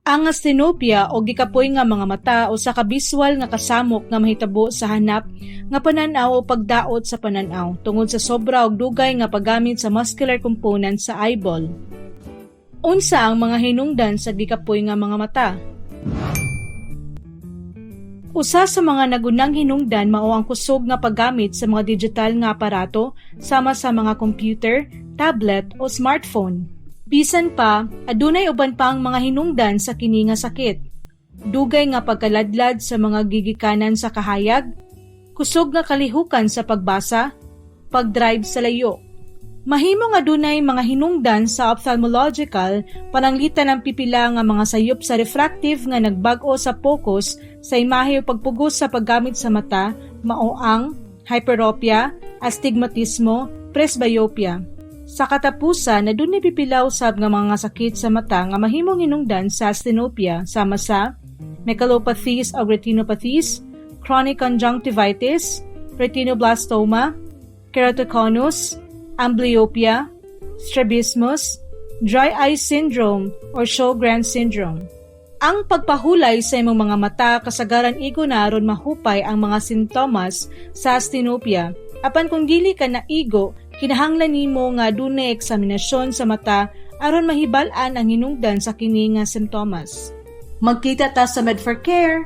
Ang asthenopia o gikapoy nga mga mata usa ka biswal nga kasamok nga mahitabo sa hanap nga panan-aw o pagdaot sa panan-aw tungod sa sobra og dugay nga paggamit sa muscular component sa eyeball. Unsa ang mga hinungdan sa gikapoy nga mga mata? Usa sa mga nagunang hinungdan mao ang kusog nga paggamit sa mga digital nga aparato sama sa mga computer, tablet o smartphone. Bisan pa, adunay uban pang mga hinungdan sa kini nga sakit. Dugay nga pagkaladlad sa mga gigikanan sa kahayag, kusog nga kalihukan sa pagbasa, pag-drive sa layo. Mahimo nga adunay mga hinungdan sa ophthalmological, pananglitan ang pipila nga mga sayop sa refractive nga nagbag-o sa focus sa imahe o pagpugos sa paggamit sa mata, mao ang hyperopia, astigmatismo, presbyopia. Sa katapusan, adunay pipila usab nga mga sakit sa mata nga mahimong hinungdan sa asthenopia sama sa maculopathies o retinopathies, chronic conjunctivitis, retinoblastoma, keratoconus, amblyopia, strabismus, dry eye syndrome or Sjogren's syndrome. Ang pagpahulay sa imong mga mata kasagaran igo na aron mahupay ang mga sintomas sa asthenopia. Apan kung dili ka naigo, kinahanglan nimo nga adunay eksaminasyon sa mata aron mahibal-an ang hinungdan sa kini nga simptomas. Magkita ta sa Med4Care.